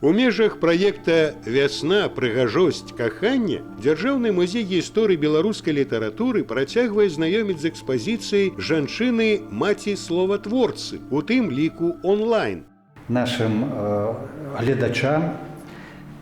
У межах праекта «Вясна, прыгажосць, каханне» Дзяржаўны музей гісторыі беларускай літаратуры працягвае знаёміць з экспазіцыяй жанчыны маці словатворцы, у тым ліку онлайн. Нашым гледачам,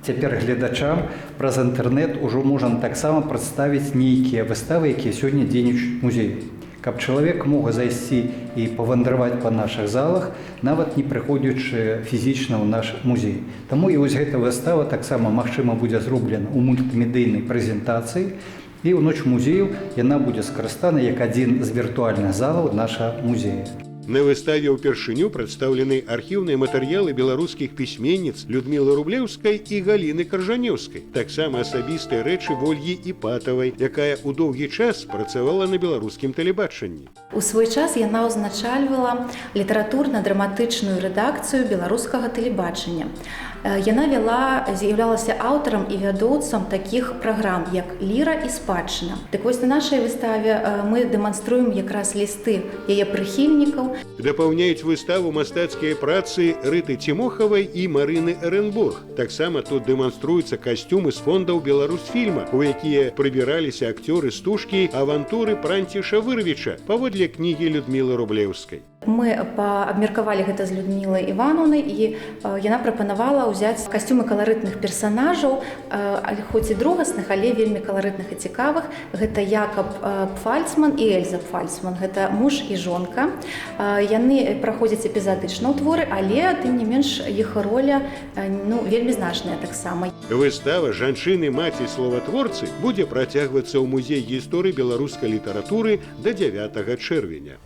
цяпер гледачам праз інтэрнэт ужо можна таксама прадставіць нейкія выставы, якія сёння дзейнічаюць музею. Каб чалавек мог зайсці і павандраваць па нашых залах, нават не прыходзячы фізічна ў наш музей. Таму і вось гэта выстава таксама, магчыма, будзе зроблена ў мультымедыйнай прэзентацыі, і ў ноч музею яна будзе скарыстана як адзін з віртуальных залаў нашага музея. На выставе ўпершыню прадстаўлены архіўныя матэрыялы беларускіх пісьменніц Людмілы Рублеўскай і Галіны Каржанеўскай. Таксама асабістыя рэчы Вольгі Іпатавай, якая ў доўгі час працавала на беларускім тэлебачанні. У свой час яна ўзначальвала літаратурна-драматычную рэдакцыю беларускага тэлебачання. Яна вяла, з'яўлялася аўтарам і вядоўцам такіх праграм, як «Ліра» і «Спадчына». Дык вось, на нашай выставе мы дэманструем якраз лісты яе прыхільнікаў. Дапаўняюць выставу мастацкія працы Рыты Цімохавай і Марыны Эрэнбург. Таксама тут дэманструюцца касцюмы з фондаў Беларусьфільма, у якія прыбіраліся акцёры стужкі «Авантуры Пранціша Вырвіча» паводле кнігі Людмілы Рублеўскай. Мы абмеркавалі гэта з Людмілай Іванаўнай, і яна прапанавала ўзяць касцюмы каларытных персанажаў, хоць і другасных, але вельмі каларытных і цікавых. Гэта Якаб Пфальцман і Эльза Пфальцман. Гэта муж і жонка. Яны праходзяць эпізадычна ў творы, але тым не менш іх роля, ну, вельмі значная таксама. Выстава жанчыны маці словатворцы будзе працягвацца ў музей гісторыі беларускай літаратуры да 9 чэрвеня.